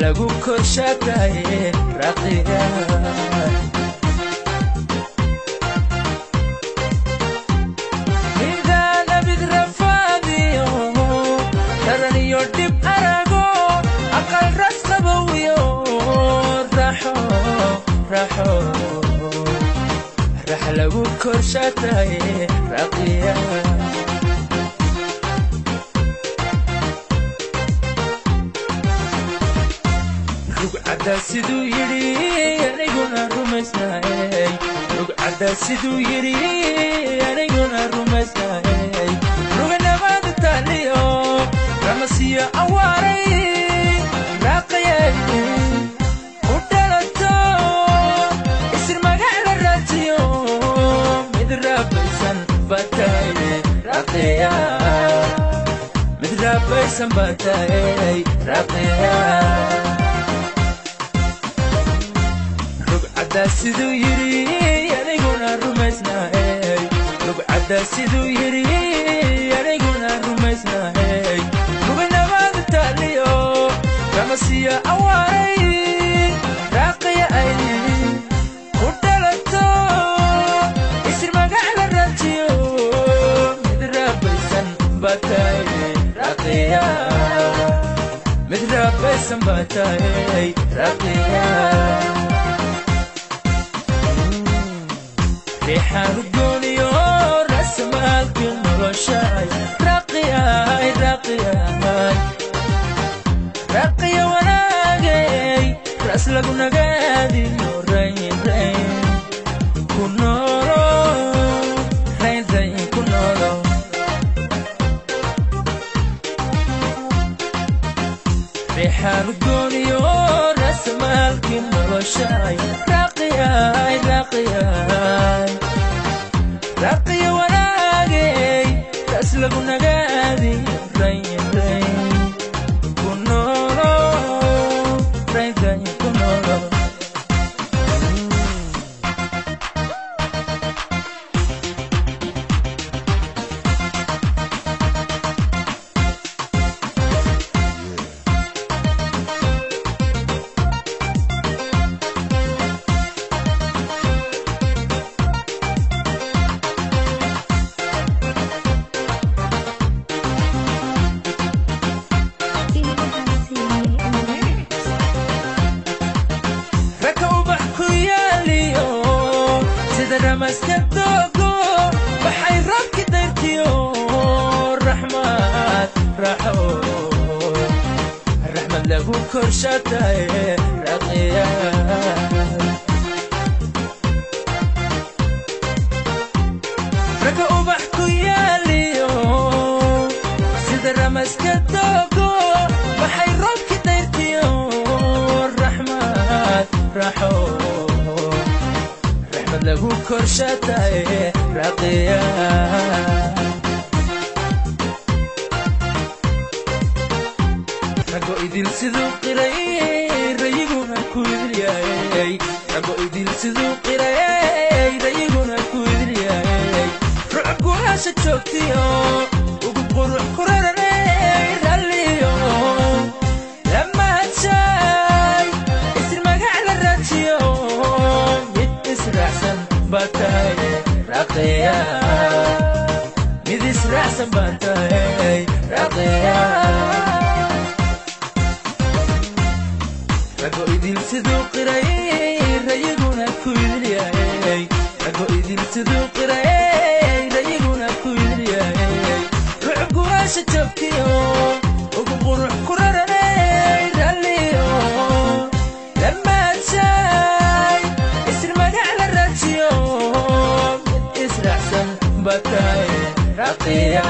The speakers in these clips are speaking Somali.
Lagu korshaataye raqiya. Midaan abid rafaadiyo taraniyo dhib arago aqal ras qabowiyo raaxo raaxo rax lagu korshaataye raqiya. Rugcadda siduu yidhi aniguna rumaysnaayey, rugcadda siduu yidhi aniguna rumaysnaayey, ruganimada taaliyo ramasiyo awaaray raaqayay ku dhalato isir magac la raajiyo mid raabaysan bataye raqiya, mid raabaysan bataye raqiya. Rugcadda siduu yidhi aniguna rumaysnaayey, rugcadda siduu yidhi aniguna rumaysnaayey, ruganimada taaliyo ramasiyo awaaray raaqiya ay ku dhalato isir magac la raajiyo mid raabaysan bataye raqiya, mid raabaysan bataye raqiya. Riixaan udgooniyo rasamaalkii noloshaay raqiyay raqiyay raqiya wanaagay ras lagu nagaadiyo rayn rayn ku noolo rayn rayn ku noolo. Riixaan udgooniyo rasamaalkii noloshaay raqiyay raqiyay raqiya wanaagay ras lagu nagaadiyo rayn rayn ku noolo rayn rayn ku noolo. Alert. Raka ubax ku yaaliyo sida ramaska doogo waxay roobki dayrtiyo raxmad raaxo raxmad lagu korshaataye raqiya. Raka ubax ku yaaliyo sida ramaska doogo waxay roobki dayrtiyo raxmad raaxo raxmad lagu korshaataye raqiya. Rago idil siduu qiray rayiguna ku idil yahay, rago idil siduu qiray rayiguna ku idil yahay, rucub guraasha joogtiyo ugu qurux ku raranay ralliyo lamahadshay isir magac la raajiyo mid israacsan baa tahay raqiya, mid israacsan baa tahay raqiya. Rago idil siduu qiray rayiguna ku idil yahay, rago idil siduu qiray rayiguna ku idil yahay, rucub guraasha joogtiyo ugu qurux ku raranay ralliyo lamahadshay isir magac la raajiyo mid israacsan baa tahay raqiya,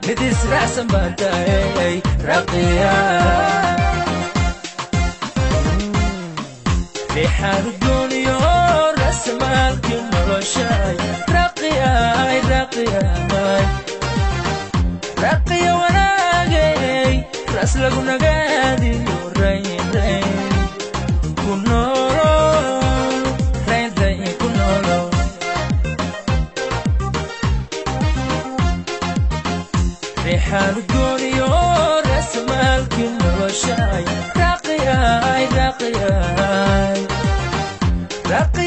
mid israacsan baa tahay raqiya. Riixaan udgooniyo rasamaalkii noloshaay raqiyay raqiyay raqiya wanaagay ras lagu nagaadiyo rayn rayn ku noolo rayn rayn ku noolo. Riixaan udgooniyo rasamaalkii noloshaay Raqiya.